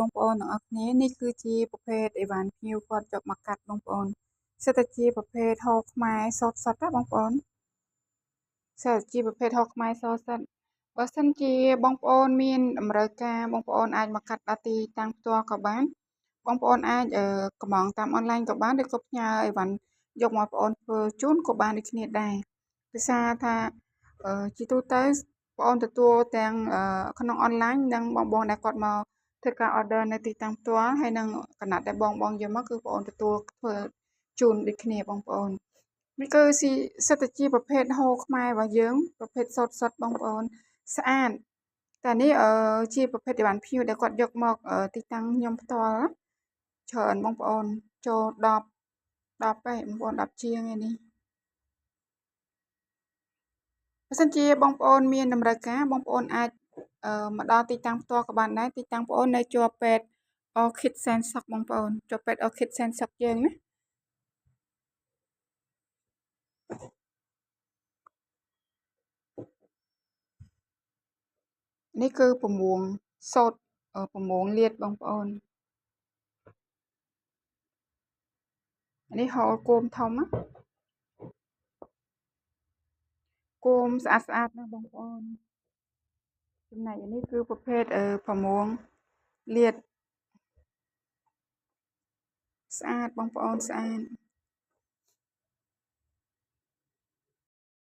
បងប្អូនទាំងអស់គ្នានេះគឺជាប្រភេទអីវ៉ាន់ភ្ញៀវគាត់យកមកកាត់បងប្អូនសិតតែជាប្រភេទហូលខ្មែរសូត្រសុទ្ធណាបងប្អូនសិតតែជាប្រភេទហូលខ្មែរសូត្រសុទ្ធបើសិនជាបងប្អូនមានតម្រូវការបងប្អូនអាចមកកាត់ដល់ទីតាំងផ្ទាល់ក៏បានបងប្អូនអាចកម្ម៉ង់តាមអនឡាញក៏បានឬក៏ផ្ញើអីវ៉ាន់យកមកបងប្អូនធ្វើជូនក៏បានដូចគ្នាដែរដោយសារថាជាទូទៅបងអូនទទួលទាំងក្នុងអនឡាញនិងបងបងដែលគាត់មកធ្វើការ order នៅទីតាំងផ្ទាល់ហើយនឹងកណាត់ដែលបងបងយកមកគឺបងអូនទទួលធ្វើជូនដូចគ្នាបងប្អូននេះគឺសិតតែជាប្រភេទហូលខ្មែររបស់យើងប្រភេទសូត្រសុទ្ធបងប្អូនស្អាតតែនេះជាប្រភេទអីវ៉ាន់ភ្ញៀវដែលគាត់យកមកទីតាំងខ្ញុំផ្ទាល់ច្រើនបងប្អូនចូល10 10ឯងបងប្អូន10ជាងឯនេះបើសិនជាបងប្អូនមានតម្រូវការបងប្អូនអាចមកដល់ទីតាំងផ្ទាល់ក៏បានដែរទីតាំងបងប្អូននៅជាប់ពេទ្យអខិតសែនសុកបងប្អូនជាប់ពេទ្យអខិតសែនសុកយើងណានេះគឺប្រមួងសូត្រប្រមួងលាតបងប្អូននេះហូលគោមធំណាគោមស្អាតស្អាតណាស់បងប្អូនចំណែកនេះគឺប្រភេទប្រមួងលាតស្អាតបងប្អូនស្អាត